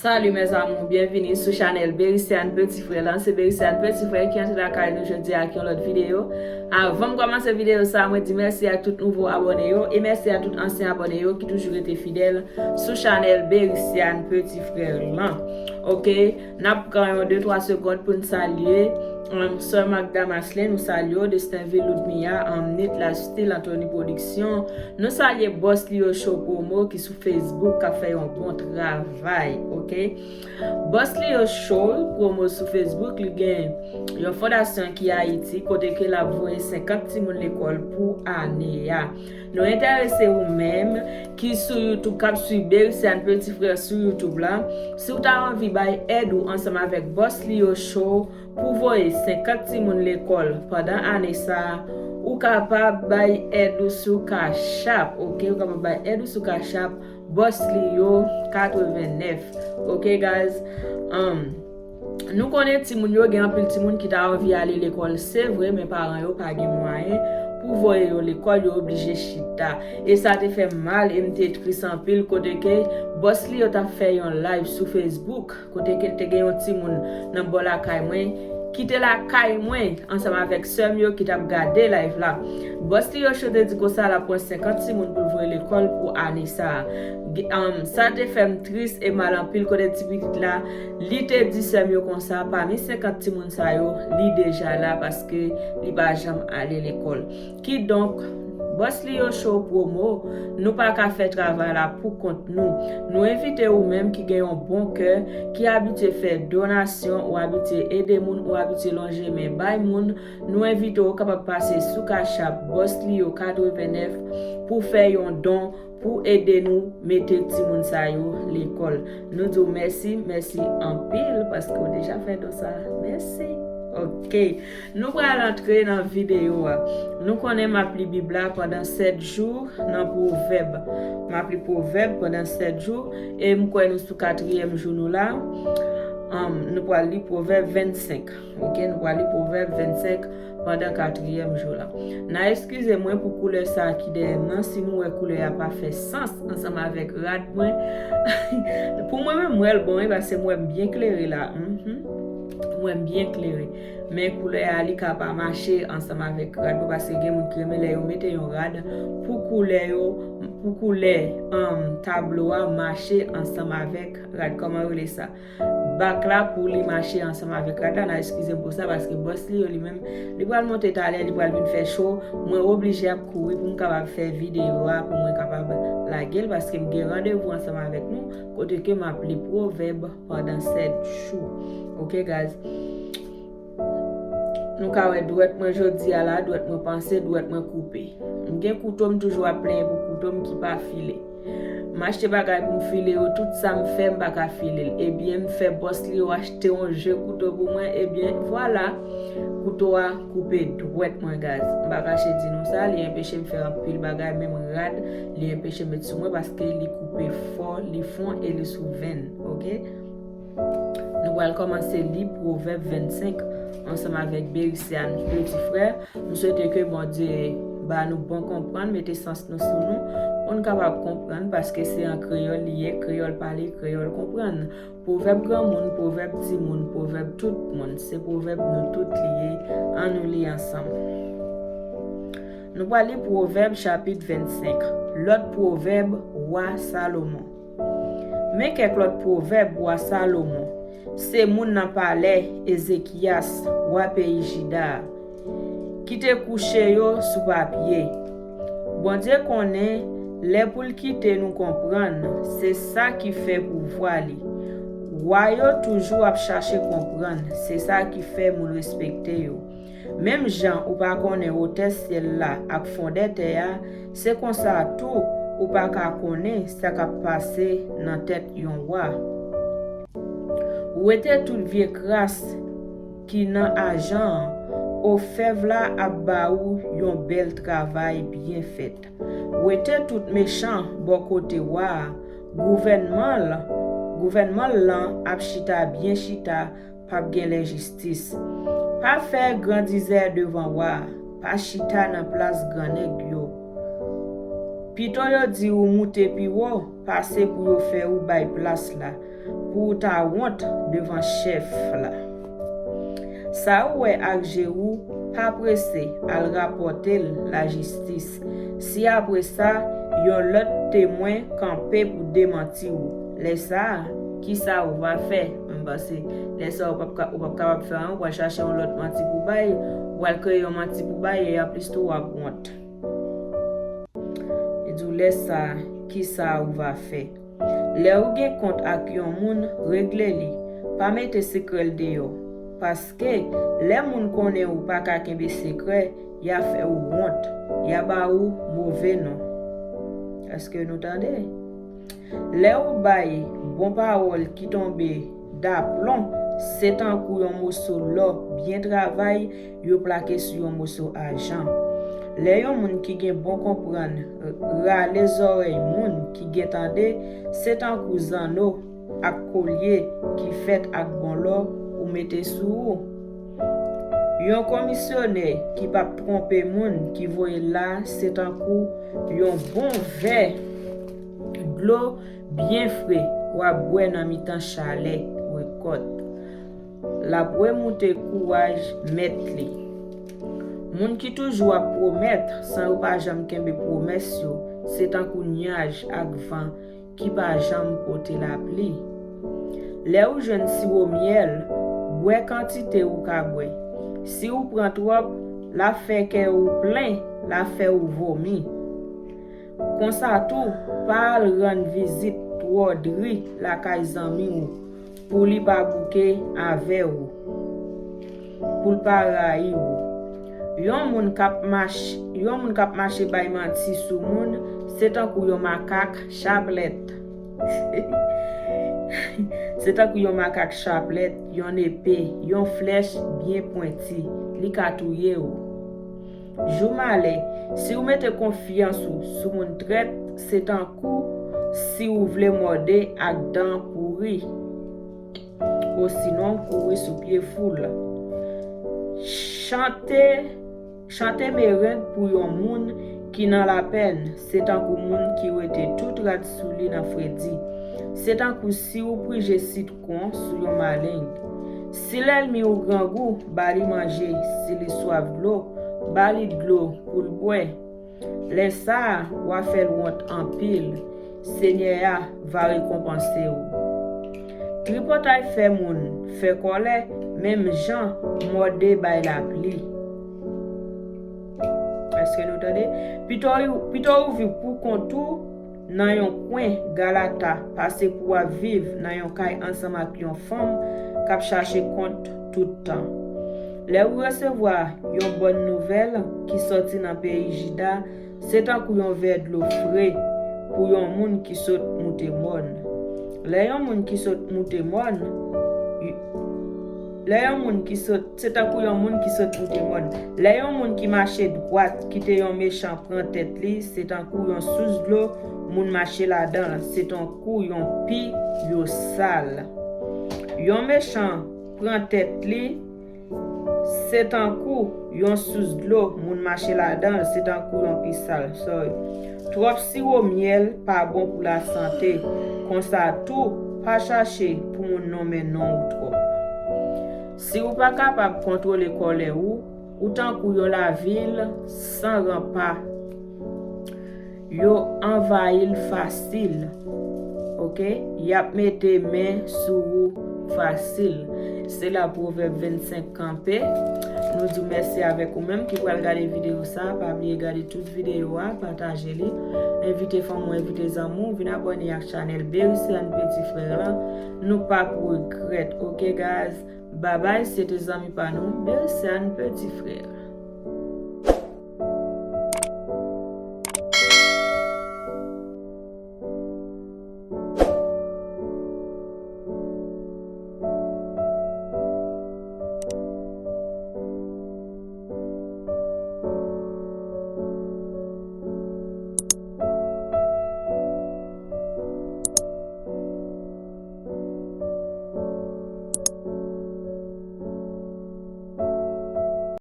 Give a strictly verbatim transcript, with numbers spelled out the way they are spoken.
Salut mes amours, byenvini sou chanèl Bericiane Petit Frère lan. Se Bericiane Petit Frère ki antre lakay nou jodi ak yon lòt videyo. Avan m kòmanse videyo sa, mwen di mèsi ak tout nouvo abòne yo e mèsi a tout ansyen abòne yo ki toujou rete fidèl sou chanèl Bericiane Petit Frère lan. Ok, n ap pran yon de twa segond pou n salye um, Sè Magda Maslin, nou salye w, Destinville Ludmilla, um, Nit Lifestyle, Anthony Production, nou salye Boss Lio Show Promo ki sou Facebook k ap fè yon bon travay, ok? Boss Lio Show Promo sou Facebook, li gen yon fondasyon ki Ayiti, kote ke l ap voye senkant timoun lekòl pou ane a. Nou enterese ou menm ki sou YouTube, k ap swiv Bericiane Petit Frère sou YouTube la. Si w ta anvi bay èd ou ansanm avèk Boss Lio Show pou voye senkant timoun lekòl pandan ane sa a, ou kapab bay èd ou sou Cash App, ok? Ou kapab bay èd ou sou Cash App, Boss Lio katreven nèf, ok, guys? Um, nou konnen timoun yo, gen anpil timoun ki ta anvi ale lekòl, se vre, men paran yo pa gen mwayen pou voye yo lekòl, yo oblije chita. E sa te fè m mal, e m te tris anpil, kote ke Boss Lio t ap fè yon live sou Facebook, kote ke te gen yon timoun nan bò lakay mwen, ki te lakay mwen, ansanm avèk sè m yo ki t ap gade live la. Boss Lio Show te di konsa l ap pran senkant timoun pou l voye lekòl pou ane sa a. Ge-, um, sa te fè m tris e mal anpil, kote ti pitit la, li te di sè m yo konsa, pami senkant timoun sa yo, li deja la paske li pa janm ale lekòl. Kidonk, Boss Lio Show Promo, nou pa ka fè travay la pou kont nou. Nou envite ou menm ki gen yon bon kè, ki abitye fè donasyon, ou abitye ede moun, ou abitye lonje men bay moun, nou envite w kapab pase sou Cash App Boss Lio katreven nèf pou fè yon don pou ede nou mete timoun sa yo lekòl. Nou di w mèsi, mèsi anpil paske w deja fè don sa. Mèsi. Ok. Nou pral antre nan videyo a. Nou konnen m ap li Bib la pandan sèt jou nan Pwovèb. M ap li Pwovèb pandan sèt jou e m kwè nou sou katriyèm jou nou la. Um, nou pral li Pwovèb vennsenk. Ok, nou pral li Pwovèb vennsenk pandan katriyèm jou la. N a eskize mwen pou koulè sa a ki dèyè m nan, si nou wè koulè a pa fè sans ansanm avèk rad mwen. Pou mwen menm, m wè l bon, wi, paske m wè m byen klere la. Mhm. M wè m byen klere. Men koulè a, li ka pa mache ansanm avèk rad mwen, paske gen moun ki renmen lè yo mete yon rad pou koulè yo, pou koulè, um, tablo a mache ansanm avèk rad. Kòman yo rele sa? Bak la pou li mache ansanm avèk rad la. N a eskize m pou sa, paske Boss Lio li menm, li pral monte talè, li pral vin fè cho. Mwen oblije ap kouri pou m kapab fè videyo a, pou mwen kapab lage l, paske m gen randevou ansanm avèk nou, kote ke m ap li Pwovèb pandan sèt jou. Ok, guys? Nou ka wè dwèt mwen jodi a la, dwèt mwen panse, dwèt mwen koupe. M gen kouto, m toujou ap plenyen pou kouto m ki pa file. M achte bagay pou m file yo, tout sa m fè, m pa ka file l. Ebyen, m fè Boss Lio achte yon je kouto pou mwen, ebyen, vwala, kouto a koupe dwèt mwen, guys. M pa kache di nou sa, li enpeche m fè anpil bagay, menm rad, li enpeche m met sou mwen, paske li koupe fò, li fon e li sou venn, ok? Nou pral kòmanse li Pwovèb vennsenk ansanm avèk Bericiane Petit Frère. M swete ke Bondye ba nou bon konprann, mete sans nou sou nou, pou n kapab konprann, paske se an kreyòl li ye, kreyòl pale, kreyòl konprann. Pwovèb granmoun, pwovèb timoun, pwovèb tout moun, se pwovèb nou tout li ye. Ann nou li ansanm. Nou pral li Pwovèb chapit vennsenk. Lòt pwovèb wa Salomon. Men kèk lòt pwovèb wa Salomon, se moun nan palè Ezekyas, wa peyi Jida a, ki te kouche yo sou papye. Bondye konnen lè pou l kite nou konprann, se sa ki fè pouvwa li. Wa yo toujou ap chache konprann, se sa ki fè moun respekte yo. Menm jan ou pa konnen wotè syèl la ak fondè tè a, se konsa tou ou pa ka konnen sa k ap pase nan tèt yon wa. Wete tout vye kras ki nan ajan an, ofèv la ap ba ou yon bèl travay byen fèt. Wete tout mechan bò kote wa a, gouvènman l, gouvènman l lan ap chita byen chita, p ap gen lenjistis. Pa fè grandizè devan wa a, pa chita nan plas grannèg yo. Pito yo di ou moute pi wo, pase pou yo fè ou bay plas la, pou ou ta wont devan chèf la. Sa ou wè ak je ou, pa prese al rapòte l lajistis. Si apre sa, yon lòt temwen kanpe pou demanti ou, lè sa a, kisa ou va fè? Mwen panse, lè sa a, ou p ap ka, ou p ap kapab fè anyen, ou pral chache yon lòt manti pou bay, ou pral kreye yon manti pou bay, e aplis tou w ap wont. Li di w, lè sa a, kisa ou va fè? Lè ou gen kont ak yon moun, regle li. Pa mete sekrè l deyò. Paske, lè moun konnen ou pa ka kenbe sekrè, y a fè ou wont. Y a ba ou move non. Èske nou tande? Lè ou bay bon pawòl ki tonbe daplon, se tankou yon moso lò byen travay yo plake sou yon moso ajan. Lè yon moun ki gen bon konprann rale zòrèy moun ki gen tande, se tankou zanno ak kolye ki fèt ak bon lò ou mete sou ou. Yon komisyonè ki p ap twonpe moun ki voye l la, se tankou yon bon vè dlo byen fre w ap bwè nan mitan chalè rekòt. L ap remoute kouraj mèt li. Moun ki toujou ap pwomèt san yo pa janm kenbe pwomès yo, se tankou nyaj ak van ki pa janm pote lapli. Lè ou jwenn siwo myèl, bwè kantite ou ka bwè. Si ou pran twòp, l ap fè kè ou plen, l ap fè ou vomi. Konsa tou, pa al rann vizit twò dri lakay zanmi w pou li pa bouke avè w, pou l pa rayi w. Yon moun k ap mach-, yon moun k ap mache bay manti sou moun, se tankou yon makak chaplèt. Se tankou yon makak chaplèt, yon nepe, yon flèch byen pwenti. Li ka touye w. Jou malè, si w mete konfyans ou sou moun trèt, se tankou si w vle mòde ak dan pouri. Osinon, kouri sou pye foul. Chante, chante mereng pou yon moun ki nan lapèn, se tankou moun ki wete tout rad sou li nan fredi. Se tankou si w prije sitwon sou yon maleng. Si lènmi w grangou, ba li manje, si li swaf dlo, ba li dlo pou l bwè. Lè sa a, w a fè l wont anpil. Senyè a va rekonpanse w. Tripotay fè moun fè kòlè, menm jan mòde bay lapli. Èske nou tande? Pito, pito ou viv pou kont ou nan yon kwen Galata pase pou w ap viv nan yon kay ansanm ak yon fanm k ap chache kont tout tan. Lè ou resevwa yon bòn nouvèl ki sòti nan peyi Jida, se tankou yon vè dlo fre pou yon moun ki sot moute mòn. Lè yon moun ki sot moute mòn, lè yon moun ki sot, se tankou yon moun ki sot moute mòn. Lè yon moun ki mache dwat kite yon mechan pran tèt li, se tankou yon sous dlo moun mache ladan l, se tankou yon pi yo sal. Yon mechan pran tèt li, se tankou yon sous dlo moun mache ladan l, se tankou yon pi sal. Sorry. Twòp siwo myèl pa bon pou lasante. Konsa tou, pa chache pou moun nonmen non ou twòp. Si ou pa kapab kontwole kòlè ou, ou tankou yon lavil san ranpa. Yo anvayi l fasil. Oke? Y ap mete men sou ou fasil. Se la Pwovèb vennsenk kanpe. Nou di w mèsi avèk ou menm ki pral gade videyo sa. Pa bliye gade tout videyo a, pataje li. Envite fanmi w, envite zanmi w, vin abòne ak chanèl Berisean Petit Frère lan. Nou p ap regrèt. Oke, guys? Babay, se te zanmi pa nou, Berisean Petit Frère.